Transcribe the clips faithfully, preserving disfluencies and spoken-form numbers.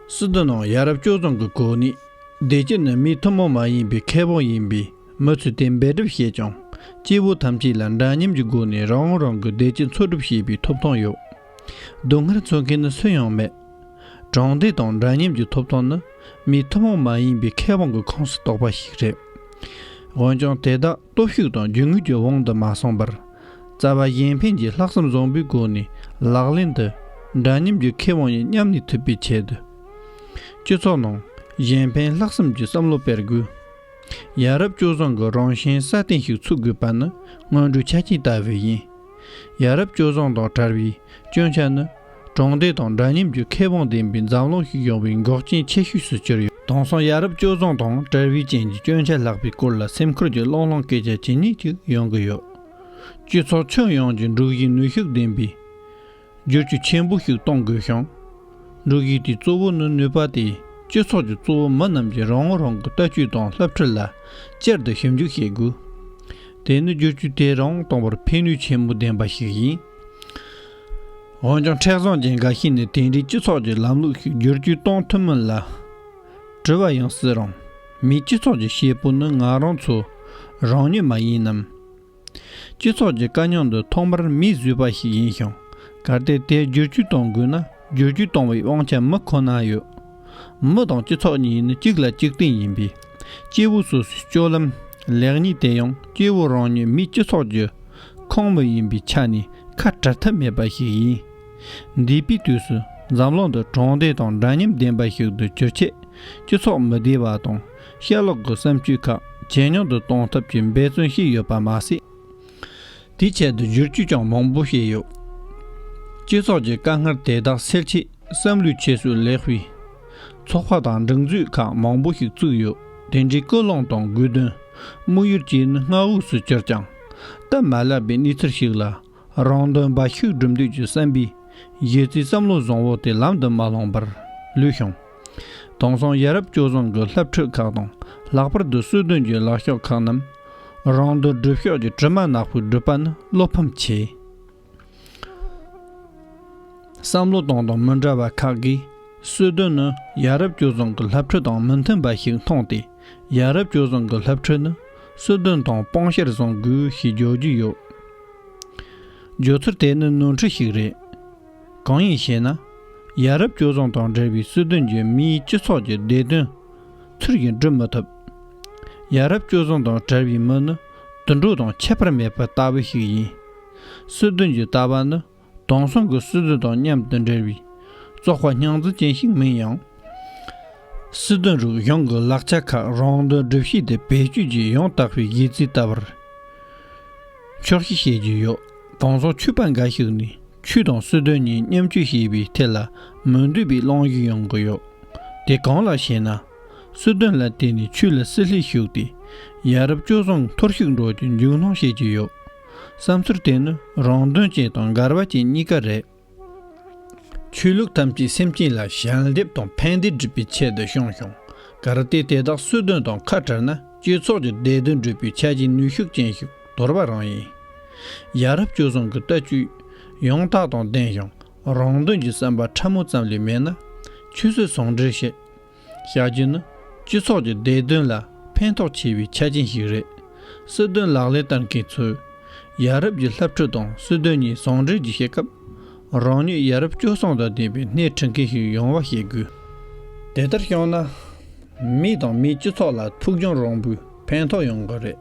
སྲིད་དོན་ནང་ཡ་རབས་སྤྱོད་བཟང་གི་གོ་གནས། བདེ་སྐྱིད་ནི་མིའི་ཐུན་མོང་མ་ཡིན་པའི་ཁེ་དབང་ཡིན་པས། མི་ཚོས་དེ་འབད་སྒྲུབ་བྱེད་ཀྱང་། སྐྱེ་བོ་ཐམས་ཅད་ལ་འདྲ་མཉམ་གྱི་སྒོ་ནས་རང་རང་གི་བདེ་སྐྱིད་འཚོལ་སྒྲུབ་བྱེད་པའི་ཐོབ་ཐང་ཡོད། སྡུག་བསྔལ་འཚོལ་མཁན་ནི་སུ་ཡང་མེད། དྲང་བདེན་དང་འདྲ་མཉམ་གྱི་ཐོབ་ཐང་ནི་མིའི་ཐུན་མོང་མ་ཡིན་པའི་ཁེ་དབང་གི་ཁོངས་སུ་གཏོགས་པ་ཞིག་རེད། འོན་ཀྱང་དེ་དག་སྟོབས་ཤུགས་དང་རྒྱུ་དངོས་ཀྱི་དབང་དུ་མ་སོང་བར། རྩ་བ་གཞན་ཕན་གྱི་ལྷག་བསམ་བཟང་པོའི་སྒོ་ནས་ལག་ལེན་དུ་འདྲ་མཉམ་གྱི་ཁེ་དབང་གཉིས་མཉམ་གནས་ཐུབ་པའི་ཆེད་དུ། སྤྱི་ཚོགས་ནང་གཞན་ཕན་ལྷག་བསམ་གྱི་བསམ་བློ་སྤེལ་དགོས། ཡ་རབས་སྤྱོད་བཟང་གི་རང་བཞིན་སྲ་བརྟན་ཞིག་ཚུགས་དགོས་པ་ནི་སྔོན་འགྲོའི་ཆ་རྐྱེན་ལྟ་བུ་ཡིན། ཡ་རབས་སྤྱོད་བཟང་དང་བྲལ་བའི་སྐྱོན་ཆ་ནི། དྲང་བདེན་དང་འདྲ་མཉམ་གྱི་ཁེ་དབང་ལྡན་པའི་འཛམ་གླིང་ཞིག་ཡོང་བའི་འགོག་རྐྱེན་ཆེ་ཤོས་སུ་གྱུར་ཡོད། དེང་སང་ཡ་རབས་སྤྱོད་བཟང་དང་བྲལ་བའི་རྐྱེན་གྱིས་སྐྱོན་ཆ་ལྷག་པའི་སྐོར་ལ་སེམས་ཁུར་གྱི་བློང་བློང་སྐད་ཆ་ཇི་སྙེད་ཅིག་ཡོང་གི་ཡོད། སྤྱི་ཚོགས་ཁྱོན་ཡོངས་ཀྱི་འགྲོ་གཞིའི་ནུས་ཤུགས་ལྡན་པའི་བསྒྱུར་བཅོས་ཆེན་པོ་ཞིག་གཏོང་དགོས་ཤིང་། འགྲོ་གཞི་དེའི་གཙོ་བོ་ནི་ནུས་པ་དེ་སྤྱི་ཚོགས་ཀྱི་གཙོ་བོ་མི་རྣམས་ཀྱིས་རང་རང་གི་ལྟ་སྤྱོད་དང་བསླབ་ཁྲིད་ལ་བསྐྱར་དུ་ཞིབ་འཇུག་བྱེད་དགོས། དེ་ནི་བསྒྱུར་བཅོས་དེ་རང་དབང་གཏོང་བར་ཕན་ནུས་ཆེན་པོ་ལྡན་པ་ཞིག་ཡིན། འོན་ཀྱང་མཁྲེགས་བཟུང་ཅན་འགའ་ཤས་ནི་དེ་འདྲའི་སྤྱི་ཚོགས་ཀྱི་ལམ་ལུགས་ཤིག་བསྒྱུར་བཅོས་གཏོང་ཐུབ་མིན་ལ་དྲི་བ་ཡང་སྲིད་རུང་། མིའི་སྤྱི་ཚོགས་ཀྱི་བྱེད་པོ་ནི་ང་རང་ཚོ་རང་ཉིད་མ་ཡིན་ནམ། སྤྱི་ཚོགས་ཀྱི་དཀའ་རྙོག་འདི་ཐོག་མར་མིས་བཟོས་པ་ཞིག་ཡིན་ཞིང་། གལ་ཏེ་དེ་བསྒྱུར་བཅོས་གཏོང་དགོས་ན། བསྒྱུར་བཅོས་གཏོང་བའི་དབང་ཆ་མི་ཁོ་ན་ཡོད། མི་དང་སྤྱི་ཚོགས་གཉིས་ནི་གཅིག་ལ་གཅིག་བརྟེན་ཡིན་པས། སྐྱེ་བོ་སོ་སོའི་སྤྱོད་ལམ། ལེགས་ཉེས་དེ་ཡང་སྐྱེ་བོ་རང་ཉིད་མིའི་སྤྱི་ཚོགས་ཀྱི་ཁོངས་མི་ཡིན་པའི་ཆ་ནས་ཁ་བྲལ་ཐབས་མེད་པ་ཞིག་ཡིན། འདས་པའི་དུས་སུ་འཛམ་གླིང་འདི་དྲང་བདེན་དང་འདྲ་མཉམ་ལྡན་པ་ཞིག་ཏུ་གྱུར་ཆེད། སྤྱི་ཚོགས་མི་བདེ་བ་དང་། ཤ་ལོག་གི་བསམ་སྤྱོད་ཁག་ཇེ་ཉུང་དུ་གཏོང་ཐབས་ཀྱི་འབད་བརྩོན་བྱས་ཡོད་པ་མ་ཟད། དེའི་ཆེད་དུ་བསྒྱུར་བཅོས་ཀྱང་མང་པོ་བྱས་ཡོད། སྤྱི་ཚོགས་ཀྱི་དཀའ་ངལ་དེ་དག་སེལ་ཆེད་བསམ་བློའི་ཆེད་སུ་ལེགས་པའི་ཚོགས་པ་དང་སྒྲིག་འཛུགས་ཁག་མང་པོ་ཞིག་བཙུགས་ཡོད། དེ་འདྲའི་ཀུན་སློང་དང་དགོས་འདུན། དམིགས་ཡུལ་བཅས་ནི་སྔ་འོས་སུ་གྱུར་ཀྱང་། སྟབས་མ་ལེགས་པའི་གནས་ཚུལ་ཞིག་ལ། རང་དོན་འབའ་ཞིག་སྒྲུབ་འདོད་ཀྱི་བསམ་པའི་གཞི་རྩའི་བསམ་བློ་བཟང་བོ་དེ་ལམ་དུ་མ་ལྷོང་བར་ལུས་ཤིང་། དེང་སང་ཡ་རབས་སྤྱོད་བཟང་གི་བསླབ་ཁྲིད་ཁག་དང་། ལྷག་པར་དུ་སྲོལ་གདོན་གྱི་ལག་ཤོག་ཁག་རྣམས། རང་དོན་སྒྲུབ་ཕྱོགས་ཀྱི་དྲི་མ་ནག་པོའི་སྒྲུབ་པ་ནི་བློ་ཕམ་ཆེ། བསམ་བློ་གཏོང་སྟངས་མི་འདྲ་བ་ཁག་གིས། སྲོལ་གདོན་ནི་ཡ་རབས་སྤྱོད་བཟང་གི་བསླབ་ཁྲིད་དང་མི་མཐུན་པ་ཞིག་མཐོང་སྟེ། ཡ་རབས་སྤྱོད་བཟང་གི་བསླབ་ཁྲིད་ནི་སྲོལ་གདོན་དང་སྤང་བྱར་བཟུང་དགོས་ཞེས་བརྗོད་ཀྱི་ཡོད། བརྗོད་ཚུལ་དེ་ནི་ནོར་འཁྲུལ་ཞིག་རེད། གང་ཡིན་ཞེ་ན། ཡ་རབས་སྤྱོད་བཟང་དང་འབྲེལ་བའི་སྲོལ་གདོན་གྱིས་མིའི་སྤྱི་ཚོགས་ཀྱི་བདེ་དོན་ཚུར་ཡང་སྒྲུབ་མི་ཐུབ། ཡ་རབས་སྤྱོད་བཟང་དང་བྲལ་བའི་མི་ནི་དུད་འགྲོ་དང་ཁྱད་པར་མེད་པ་ལྟ་བུ་ཞིག་ཡིན། སྲོལ་གདོན་གྱི་ལྟ་བ་ནི། དེང་སང་གི་སྲིད་དོན་དང་མཉམ་དུ་འབྲེལ་བའི་བཙོག་པ་སྙིང་རྗེ་ཅན་ཞིག་མིན་ཡང་། སྲིད་དོན་རིག་གཞུང་གི་ལག་ཆ་ཁག་རང་དོན་སྒྲུབ་བྱེད་དེ་བེད་སྤྱོད་ཀྱིས་ཡང་དག་པའི་གཞི་རྩའི་ལྟ་བར་འཁྱོག་བཤད་བྱེད་ཀྱི་ཡོད། དེང་སང་ཆོས་པ་འགའ་ཞིག་ནས་ཆོས་དང་སྲིད་དོན་གཉིས་མཉམ་སྤྱོད་བྱེད་པའི་ཐད་ལ་མི་འདོད་པའི་གླེང་གཞི་ཡོང་གི་ཡོད། དེ་གང་ལགས་ཤེ་ན། སྲིད་དོན་ལ་བརྟེན་ནས་ཆོས་ལ་བསྲེ་ལྷད་ཞུགས་ཏེ། ཡ་རབས་སྤྱོད་བཟང་འཐོར་ཞིག་འགྲོ་རྒྱུ་འཇུག་སྣང་བྱེད་ཀྱི་ཡོད། བསམ་ཚུལ་དེ་ནི་རང་དོན་ཅན་དང་འགལ་བ་ཅན་གཉིས་ཀ་རེད། ཆོས་ལུགས་ཐམས་ཅད་སེམས་ཅན་ལ་ཞལ་འདེབས་དང་ཕན་བདེ་སྒྲུབ་པའི་ཆེད་དུ་བྱུང་ཞིང་། གལ་ཏེ་དེ་དག་སྲིད་དོན་དང་ཁ་བྲལ་ན། སྤྱི་ཚོགས་ཀྱི་བདེ་དོན་སྒྲུབ་པའི་ཆ་རྐྱེན་ནུས་ཤུགས་ཅན་ཞིག་དོར་བ་རང་ཡིན། ཡ་རབས་སྤྱོད་བཟང་གི་ལྟ་སྤྱོད་ཡང་དག་དང་ལྡན་ཞིང་། རང་དོན་གྱི་བསམ་པ་ཕྲ་མོ་ཙམ་ལས་མེད་ན། ཆོས་སྲིད་ཟུང་འབྲེལ་བྱེད། བྱ་རྒྱུ་ནི་སྤྱི་ཚོགས་ཀྱི་བདེ་དོན་ལ་ཕན་ཐོགས་ཆེ་བའི་ཆ་རྐྱེན་ཞིག་རེད། སྲིད་དོན་ལག་ལེན་བསྟར་མཁན་ཚོས་ཡ་རབས་ཀྱི་བསླབ་ཁྲིད་དང་སྲིད་དོན་གཉིས་ཟུང་འབྲེལ་གྱིས་བྱེད་སྐབས། རང་ཉིད་ཡ་རབས་སྤྱོད་བཟང་དང་ལྡན་པའི་སྣེ་ཁྲིད་མཁན་ཞིག་ཡོང་བ་བྱེད་དགོས། དེ་ལྟར་བྱུང་ན། མི་དང་མིའི་སྤྱི་ཚོགས་ལ་ཕུགས་རྒྱང་རིང་པོའི་ཕན་ཐོགས་ཡོང་གི་རེད།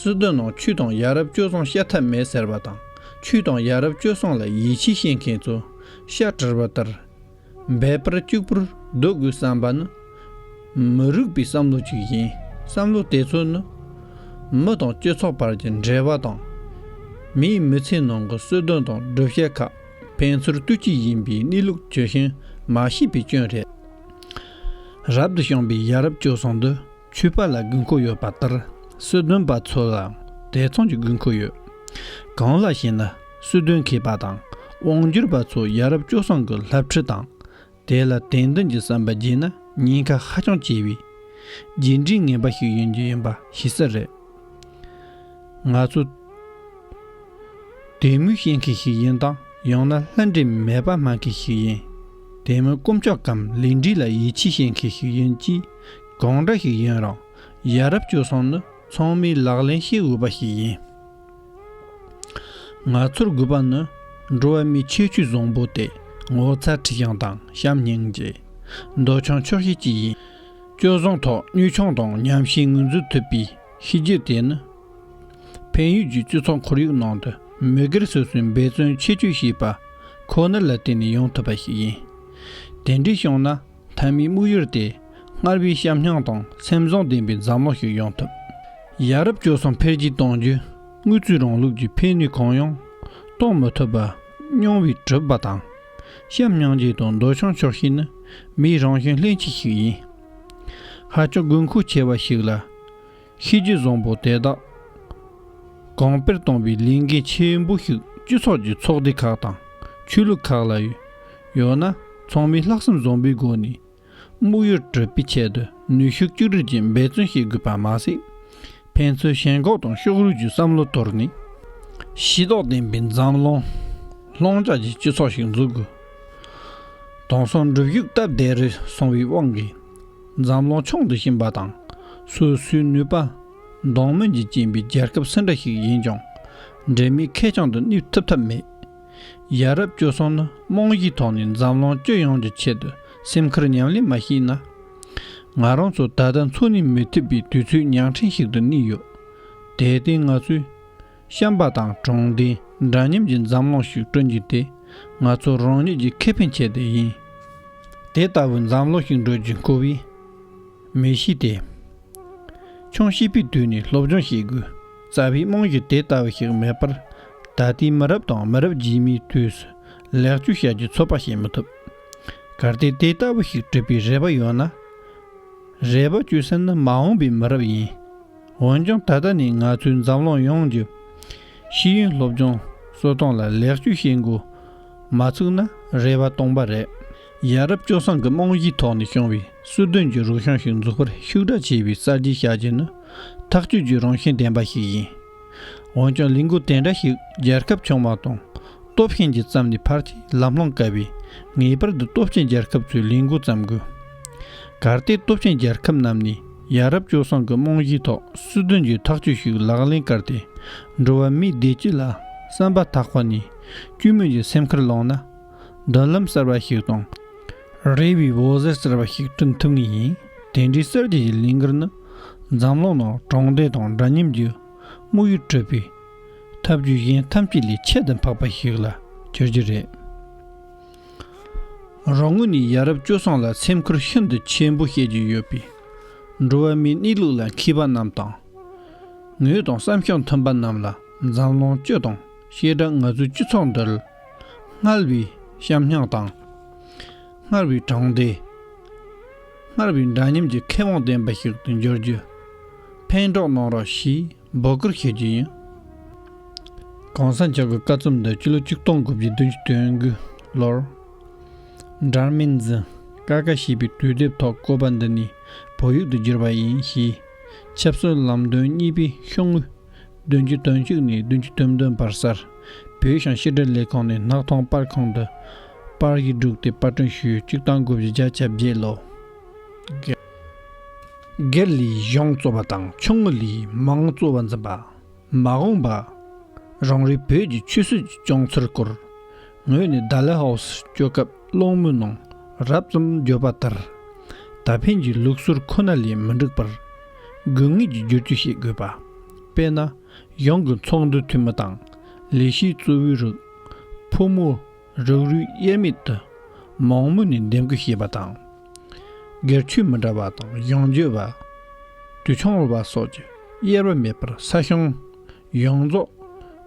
སྲིད་དོན་ནང་ཆོས་དང་ཡ་རབས་སྤྱོད་བཟང་བཤད་ཐབས་མེད་ཟེར་བ་དང་། ཆོས་དང་ཡ་རབས་སྤྱོད་བཟང་ལ་ཡིད་ཆེས་བྱེད་མཁན་ཚོས་བཤད་བྲལ་བ་ལྟར། འབད་པར་གཅིག་པུར་སྡོད་དགོས་བསམ་པ་ནི། མི་རིགས་པའི་བསམ་བློ་ཅིག་ཡིན། བསམ་བློ་དེ་ཚོ་ནི། མི་དང་སྤྱི་ཚོགས་བར་གྱི་འབྲེལ་བ་དང་། མིའི་མི་ཚེའི་ནང་གི་སྲིད་དོན་དང་སྒྲུབ་བྱེད་ཁག་ཕན་ཚུན་ལྟོས་བཅས་ཡིན་པའི་གནས་ལུགས་ཇི་བཞིན་མ་ཤེས་པའི་སྐྱོན་རེད། རབ་ཏུ་བྱུང་བའི་ཡ་རབས་སྤྱོད་བཟང་འདི། ཆོས་པ་ལ་དགོས་མཁོ་ཡོད་པ་ལྟར། སྲིད་དོན་པ་ཚོ་ལའང་དེ་མཚུངས་ཀྱི་དགོས་མཁོ་ཡོད། གང་ལགས་ཤེ་ན། སྲིད་དོན་མཁས་པ་དང་དབང་སྒྱུར་པ་ཚོས་ཡ་རབས་སྤྱོད་བཟང་གི་བསླབ་ཁྲིད་དང་། དེ་ལ་དད་འདུན་གྱི་བསམ་པ་བརྗེས་ན། ཉེན་ཁ་ཧ་ཅང་ཆེ་བའི་རྗེས་འབྲས་ངན་པ་ཞིག་ཡིན་རྒྱུ་ཡིན་པ་ཤེས་གསལ་རེད། ང་ཚོ་དད་མོས་བྱེད་མཁན་ཞིག་ཡིན་དང་། ཡང་ན་ལྷ་འདྲེ་མེད་པ་སྨྲ་མཁན་ཞིག་ཡིན། དེ་མིན་དཀོན་མཆོག་གམ་ལས་འབྲས་ལ་ཡིད་ཆེས་བྱེད་མཁན་ཞིག་ཡིན་གྱི། གང་འདྲ་ཞིག་ཡིན་རུང་ཡ་རབས་སྤྱོད་བཟང་ནི་ཚང་མས་ལག་ལེན་བྱེད་འོས་པ་ཞིག་ཡིན། ང་ཚོར་དགོས་པ་ནི་འགྲོ་བ་མིའི་ཁྱད་ཆོས་བཟང་པོ་སྟེ། ངོ་ཚ་ཁྲི་ཞང་དང་བྱམས་སྙིང་རྗེ། འདོད་ཆུང་ཆོག་ཤེས་བཅས་ཡིན། སྤྱོད་བཟང་ཐོག་གཉོད་ཆུང་དང་ཉམས་ཞན་ངོས་འཛིན་ཐུབ་པའི་གཤིས་རྒྱུད་དེ་ནི། ཕན་ཡོད་ཀྱི་སྤྱི་ཚོགས་ཁོར་ཡུག་ནང་དུ་མི་སྒེར་སོ་སོའི་འབད་བརྩོན་ཆེ་བསྐྱེད་བྱས་པ་ཁོ་ནར་ལ་བརྟེན་ནས་ཡོང་ཐུབ་པ་ཞིག་ཡིན། དེ་འདྲ་བྱུང་ན། མཐའ་མའི་དམིགས་ཡུལ་དེ་སྔར་བས་བྱམས་སྙིང་དང་སེམས་བཟང་ལྡན་པའི་འཛམ་གླིང་ཞིག་ཡོང་ཐུབ། ཡ་རབས་སྤྱོད་བཟང་འཕེལ་རྒྱས་གཏོང་རྒྱུ་དངུལ་རྩིས་རིང་ལུགས་ཀྱི་ཕན་ནུས་གང་ཡང་གཏོང་མི་ཐུབ་པ་རྙིང་བའི་གྲུབ་པ་དང་། བྱམས་སྙིང་རྗེ་དང་འདོད་ཆུང་ཆོག་ཤེས་ནི་མིའི་རང་བཞིན་ལྷན་སྐྱེས་ཤིག་ཡིན། ཧ་ཅང་དགོས་མཁོ་ཆེ་བ་ཞིག་ལ། གཤིས་རྒྱུད་བཟང་པོ་དེ་དག་གོང་འཕེལ་གཏོང་བའི་ལས་འགན་ཆེན་པོ་ཞིག་སྤྱི་ཚོགས་ཀྱི་ཚོགས་སྡེ་ཁག་དང་ཆོས་ལུགས་ཁག་ལ་ཡོད་ན། ཚང་མས་ལྷག་བསམ་བཟང་པོའི་སྒོ་ནས་དམིགས་ཡུལ་གྲུབ་པའི་ཆེད་དུ་ནུས་ཤུགས་གཅིག་སྒྲིལ་གྱིས་འབད་བརྩོན་བྱེད་དགོས་པ་མ་ཟད། ཕན་ཚུན་ཞེན་ཁོག་དང་ཕྱོགས་རིས་ཀྱི་བསམ་བློ་དོར་ནས། ཤེས་རྟོགས་ལྡན་པའི་འཛམ་གླིང་ལྷིང་འཇགས་ཀྱི་སྤྱི་ཚོགས་ཤིག་འཛུགས་དགོས། དེང་སང་འགྲུལ་བཞུད་སྟབས་བདེ་རུ་སོང་བའི་དབང་གིས། འཛམ་གླིང་ཆུང་དུ་ཕྱིན་པ་དང་། སོ་སོའི་ནུས་པ་འདང་མིན་གྱིས་རྐྱེན་པའི་རྒྱལ་ཁབ་སུ་འདྲ་ཞིག་ཡིན་ཀྱང་། འབྲེལ་མེད་ཁེར་རྐྱང་དུ་གནས་ཐུབ་ཐབས་མེད། ཡ་རབས་སྤྱོད་བཟང་ནི་རྨང་གཞིའི་ཐོག་ནས་འཛམ་གླིང་སྤྱི་ཡོངས་ཀྱི་ཆེད་དུ་སེམས་ཁུར་ཉམས་ལེན་མ་བྱས་ན། ང་རང་ཚོ་ད་ལྟ་འཚོ་གནས་མི་ཐུབ་པའི་དུས་ཚོད་ཉག་ཕྲན་ཞིག་ཏུ་གནས་ཡོད། དེར་བརྟེན་ང་ཚོས་བྱམས་པ་དང་དྲང་བདེན་འདྲ་མཉམ་གྱི་འཛམ་གླིང་ཞིག་བསྐྲུན་རྒྱུ་དེ་ང་ཚོ་རང་ཉིད་ཀྱི་ཁེ་ཕན་ཆེད་དུ་ཡིན། དེ་ལྟ་བུའི་འཛམ་གླིང་ཞིག་འགྲོ་རྒྱུའི་འཁོར་བའི་མི་གཤིས་དེ། ཆུང་བྱིས་པའི་དུས་ནས་སློབ་སྦྱོང་བྱེད་དགོས། རྩ་བའི་རྨང་གཞི་དེ་ལྟ་བུ་ཞིག་མེད་པར། ད་ལྟའི་མི་རབས་དང་མི་རབས་རྗེས་མའི་དུས་སུ་ལེགས་བཅོས་བྱ་རྒྱུའི་ཚོད་དཔག་བྱེད་མི་ཐུབ། གལ་ཏེ་དེ་ལྟ་བུ་ཞིག་གྲུབ་པའི་རེ་བ་ཡོད་ན། རེ་བ་བཅོལ་ས་ནི་མ་འོངས་པའི་མི་རབས་ཡིན། འོན་ཀྱང་ད་ལྟ་ནས་ང་ཚོའི་འཛམ་གླིང་ཡོངས་ཀྱི་ཤེས་ཡོན་སློབ་སྦྱོང་གསོ་སྟངས་ལ་ལེགས་བཅོས་བྱེད་འགོ་མ་ཚུགས་ན་རེ་བ་སྟོང་པ་རེད། ཡ་རབས་སྤྱོད་བཟང་གི་རྨང་གཞིའི་ཐོག་ནས་བྱུང་བའི་སྲིད་དོན་གྱི་རིག་གཞུང་ཞིག་འཛུགས་པར་ཤུགས་དྲག་བྱས་པའི་གསར་བརྗེ་བྱ་རྒྱུ་ནི་ཐག་གཅོད་ཀྱི་རང་བཞིན་ལྡན་པ་ཞིག་ཡིན། འོན་ཀྱང་ལས་འགུལ་དེ་འདྲ་ཞིག་རྒྱལ་ཁབ་ཆུང་བ་དང་སྟོབས་ཆེན་གྱིས་བརྩམས་ནས་ཕལ་ཆེར་ལམ་ལྷོང་དཀའ་བས། ངེས་པར་དུ་སྟོབས་ཆེན་རྒྱལ་ཁབ་ཚོས་ལས་འགུལ་བརྩམ་དགོས། གལ་ཏེ་སྟོབས་ཆེན་རྒྱལ་ཁབ་རྣམས་ནས་ཡ་རབས་སྤྱོད་བཟང་གི་རྨང་གཞིའི་ཐོག་སྲིད་དོན་གྱི་ཐག་གཅོད་ཞིག་ལག་ལེན་བཀར་ཏེ། འགྲོ་བ་མིའི་བདེ་སྐྱིད་ལ་བསམ་པ་ཐག་པ་ནས་བཅོས་མིན་གྱི་སེམས་ཁུར་བླངས་ན། མདུན་ལམ་གསར་བ་ཞིག་དང་། རེ་བའི་འོད་ཟེར་གསར་བ་ཞིག་བསྐྲུན་ཐུབ་ངེས་ཡིན། དེ་འདྲའི་གསར་བརྗེ་ཡི་ལས་འགུལ་ནི་འཛམ་གླིང་ནང་དྲང་བདེན་དང་འདྲ་མཉམ་གྱི་དམིགས་ཡུལ་གྲུབ་པའི་ཐབས་ཇུས་གཞན་ཐམས་ཅད་ལས་ཁྱད་དུ་འཕགས་པ་ཞིག་ལ་གྱུར་རྒྱུ་རེད། རང་ངོས་ནས་ཡ་རབས་སྤྱོད་བཟང་ལ་སེམས་ཁུར་ཤིན་ཏུ་ཆེན་པོ་བྱེད་ཀྱི་ཡོད་པས། འགྲོ་བ་མིའི་གནས་ལུགས་ལ་མཁས་པ་རྣམས་དང་། ངོས་དང་བསམ་ཤེས་མཐུན་པ་རྣམས་ལ་འཛམ་གླིང་སྤྱི་དང་བྱེ་བྲག་ང་ཚོའི་སྤྱི་ཚོགས་འདིར་སྔར་བས་བྱམས་སྙིང་དང་། སྔར་བས་དྲང་བདེན། སྔར་བས་འདྲ་མཉམ་གྱི་ཁེ་དབང་ལྡན་པ་ཞིག་ཏུ་འགྱུར་རྒྱུ་ཕན་གྲགས་གནང་རོགས་ཞེས་འབོད་སྐུལ་ཞུ་རྒྱུ་ཡིན། གོང་ས་མཆོག་གི་བཀའ་རྩོམ་འདི་སྤྱི་ལོ་ཆིག་སྟོང་དགུ་བརྒྱ་བདུན་ཅུ་དོན་དགུ་ལོར། འབྲར་མིན་ཛི་ཀ་ཀ་ཞེས་པའི་དུས་དེབ་ཐོག་བཀོད་པ་འདི་ནས་བོད་ཡིག་ཏུ་བསྒྱུར་བ་ཡིན་ཞེས། ཆབ་སྲིད་ལམ་སྟོན་གཉིས་པའི་ཤོག་ངོས་བདུན་ཅུ་དོན་གཅིག་ནས་བདུན་ཅུ་དོན་བདུན་བར་གསལ། བོད་གཞུང་ཕྱི་དྲིལ་ལས་ཁང་ནས་སྣག་ཐང་པར་ཁང་དུ་པར་གཞི་བསྒྲིགས་ཏེ་པར་སྐྲུན་ཞུས། ཆིག་སྟོང་དགུ་བརྒྱ་བརྒྱད་ཅུ་གྱ་བརྒྱད་ལོ། སྒེར་ལས་གཞུང་གཙོ་བ་དང་ཆུང་ངུ་ལས་མང་གཙོ་བ་འཛིན་པ། མ་འོངས་པ། རང་རེའི་བོད་ཀྱི་ཆོས་སྲིད་ཀྱི་བྱུང་ཚུལ་སྐོར། ངོས་ནས་ཌལ་ཧོ་སི་སྐྱོད་སྐབས་གླེང་མོལ་ནང་རབ་ཙམ་བརྗོད་པ་ལྟར། ད་ཕན་གྱི་ལུགས་སྲོལ་ཁོ་ན་ལས་མི་འགྲིག་པར། དགོས་ངེས་ཀྱི་བསྒྱུར་བཅོས་བྱེད་དགོས་པ། དཔེར་ན། གཞུང་གི་ཚོགས་འདུའི་འཐུས་མི་དང་། ལས་བྱེད་གཙོ་བོའི་རིགས། ཕོ་མོ། རིགས་རུས་དབྱེར་མེད་དུ་མང་མོས་ནས་འདེམས་བསྐོ་བྱས་པ་དང་། སྒེར་ཆོས་མི་འདྲ་བ་དང་གཞུང་འབྱོར་བ། དུད་ཆུང་བ་སོགས་ཀྱི་དབྱེ་བ་མེད་པར་ས་ཞིང་ཡོངས་རྫོགས་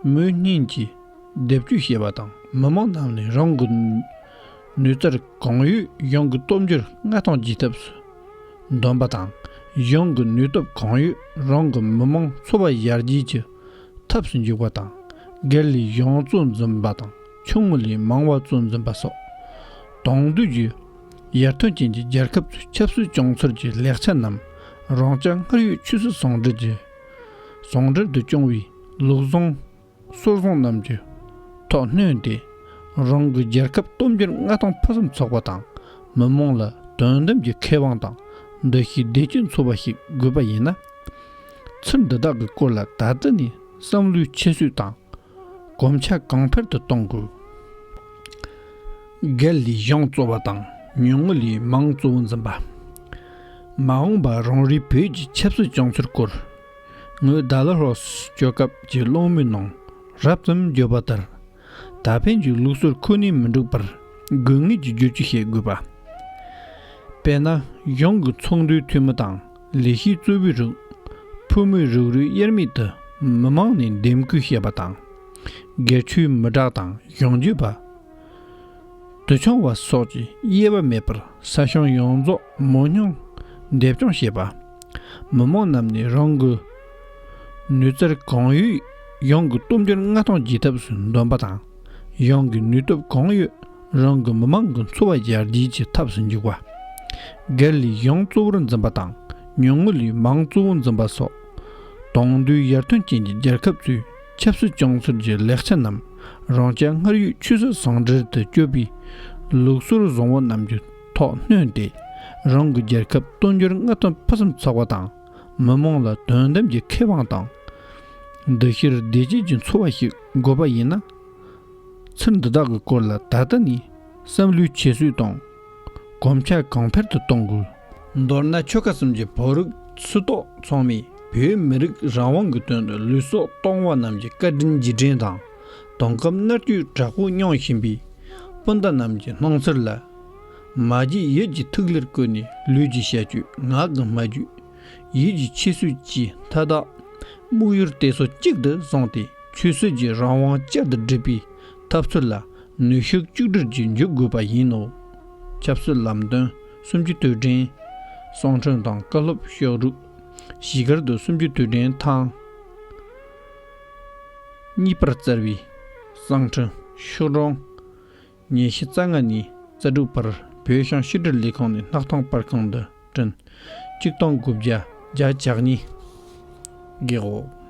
མོས་གཉེན་གྱིས་སྡེབ་གཅོད་བྱས་པ་དང་། མི་མང་རྣམས་ནས་རང་གི་ནུས་རྩལ་གང་ཡོད་གཞུང་གི་སྟོབས་འབྱོར་མངའ་ཐང་རྒྱས་ཐབས་སུ་འདོན་པ་དང་། གཞུང་གི་ནུས་སྟོབས་གང་ཡོད་རང་གི་མི་མང་འཚོ་བ་ཡར་རྒྱས་ཀྱི་ཐབས་སུ་འཇུག་པ་དང་། སྒེར་ལས་གཞུང་གཙོ་འཛིན་པ་དང་ཆུང་ངུ་ལས་མང་བ་གཙོ་འཛིན་པ་སོགས། དེང་དུས་ཀྱི་ཡར་ཐོན་ཅན་གྱི་རྒྱལ་ཁབ་ཚོའི་ཆབ་སྲིད་བྱུང་ཚུལ་གྱི་ལེགས་ཆ་རྣམས་རང་རྐྱ་སྔར་ཡོད་ཆོས་སྲིད་ཟུང་འབྲེལ་གྱི་ཟུང་འབྲེལ་དུ་སྐྱོང་བའི་ལུགས་བཟང་སྲོལ་བཟང་རྣམས་ཀྱི་ཐོག་བསྣུན་ཏེ། རང་གི་རྒྱལ་ཁབ་སྟོབས་འབྱོར་མངའ་ཐང་ཕུན་སུམ་ཚོགས་པ་དང་ མི་མང་ལ་དོན་དམ་གྱི་ཁེ་དབང་དང་འདུ་ཤེས་བདེ་སྐྱིད་འཚོ་བ་ཞིག་དགོས་པ་ཡིན་ན། ཚུལ་འདི་དག་གི་སྐོར་ལ་ད་ལྟ་ནས་བསམ་བློའི་ཆུད་ཟོས་དང་གོམས་ཆ་གང་འཕེལ་དུ་གཏོང་དགོས། སྒེར་ལས་གཞུང་གཙོ་བོ་དང་ཉུང་ངུ་ལས་མང་གཙོ་བོ་འཛིན་པ། མ་འོངས་པ་རང་རེའི་བོད་ཀྱི་ཆབ་སྲིད་བྱུང་ཚུལ་སྐོར། ངོས་ཌལ་ལ་ཧོ་སི་སྐྱོད་སྐབས་ཀྱི་གླེང་མོལ་ནང་རབ་ཙམ་བརྗོད་པ་ལྟར། ད་ཕན་གྱི་ལུགས་སྲོལ་ཁོ་ནས་མི་འགྲུབ་པར་དགོས་ངེས་ཀྱི་བསྒྱུར་བཅོས་བྱེད་དགོས་པ། དཔེར་ན། གཞུང་གི་ཚོགས་འདུའི་འཐུས་མི་དང་ལས་བྱེད་གཙོ་བོའི་རིགས། ཕོ་མོའི་རིགས་རུས་དབྱེར་མེད་དུ་མི་མང་ནས་འདེམས་བསྐོ་བྱས་པ་དང་། སྒེར་གཅོད་མི་དྲག་དང་གཞུང་རྒྱུད་པ། དུ་ཆུང་བ་སོགས་ཀྱི་དབྱེ་བ་མེད་པར་ས་ཞིང་ཡོངས་རྫོགས་མང་ཉུང་འདེབས་སྐྱོང་བྱེད་པ། མི་མང་རྣམས་ནས་རང་གི་ནུས་རྩལ་གང་ཡོད་གཞུང་གི་སྟོབས་འབྱོར་མངའ་ཐང་རྒྱས་ཐབས་སུ་འདོན་པ་དང་། གཞུང་གི་ནུས་སྟོབས་གང་ཡོད་རང་གི་མི་མང་གི་འཚོ་བ་ཡར་རྒྱས་ཀྱི་ཐབས་སུ་འཇུག་པ། སྒེར་ལས་གཞུང་གཙོ་བོར་འཛིན་པ་དང་ཉུང་ངུ་ལས་མང་གཙོ་བོར་འཛིན་པ་སོགས། དེང་དུས་ཡར་ཐོན་ཅན་གྱི་རྒྱལ་ཁབ་ཚོས་ཆབ་སྲིད་བྱུང་ཚུལ་གྱི་ལེགས་ཆ་རྣམས་རང་རྐྱ་སྔར་ཡོད་ཆོས་སྲིད་ཟུང་འབྲེལ་དུ་སྤྱོད་པའི་ལུགས་སྲོལ་བཟང་བོ་རྣམས་ཀྱི་ཐོག་སྣོན་ཏེ། རང་གི་རྒྱལ་ཁབ་དོན་འགྱུར་མངའ་ཐང་ཕུན་སུམ་ཚོགས་པ་དང་མི་མང་ལ་དོན་དམ་གྱི་ཁེ་དབང་དང་། འདུ་ཤེས་བདེ་སྐྱིད་ཀྱི་འཚོ་བ་ཞིག་དགོས་པ་ཡིན་ན། ཚུལ་འདི་དག་གི་སྐོར་ལ་ད་ལྟ་ནས་བསམ་བློའི་ཆུད་ཟོས་དང་། གོམས་ཆ་གང་འཕེལ་དུ་གཏོང་དགོས། མདོར་ན་ཆོལ་ཁ་གསུམ་གྱི་བོད་རིགས་སུ་གཏོགས་ཚང་མས་བོད་མི་རིགས་རང་དབང་གི་དོན་དུ་ལུས་སྲོག་གཏོང་བ་རྣམས་ཀྱི་བཀའ་དྲིན་རྗེས་དྲན་དང་། དེང་སྐབས་མནར་གཅོད་དྲག་པོ་མྱོང་བཞིན་པའི་སྤུན་ཟླ་རྣམས་ཀྱི་སྣང་ཚུལ་ལ། མ་བརྗེད་ཡིད་ཀྱི་ཐིག་ལེར་བཀོད་ནས། ལུས་ཀྱི་བྱ་སྤྱོད་ངག་གི་སྨྲ་བརྗོད། ཡིད་ཀྱི་ཁྱད་གསོད་ཀྱིས་མཐའ་དག་དམིགས་ཡུལ་དེ་སོ་གཅིག་ཏུ་བཟུང་སྟེ། ཆོས་སྲིད་ཀྱི་རང་དབང་བསྐྱར་དུ་སྒྲུབ་པའི་ཐབས་ཚུལ་ལ་ནུས་ཤུགས་གཅིག་སྒྲིལ་གྱིས་འཇུག་དགོས་པ་ཡིན་ནོ། ཆབ་སྲིད་ལམ་སྟོན་གསུམ་བཅུའི་དུས་དྲན། གསུང་འཕྲིན་དང་བཀའ་སློབ་ཤོག་སྒྲིག། གཞིས་སྒར་དུ་གསུམ་བཅུའི་དུས་དྲན་ཐེངས་གཉིས་པར་བསྩལ་བའི་གསང་འཕྲིན་ཤོག་གྲངས་ཉི་ཤུ་རྩ་ལྔ་ནས་རྩ་དྲུག་བར་བོད་གཞུང་ཕྱི་དྲིལ་ལས་ཁང་ནས་སྣག་ཐང་པར་ཁང་དུ་བྲིས། གཅིག་སྟོང་དགུ་བརྒྱ་བརྒྱད་ཅུ་གྱ་གཉིས། རྒེད་འོག།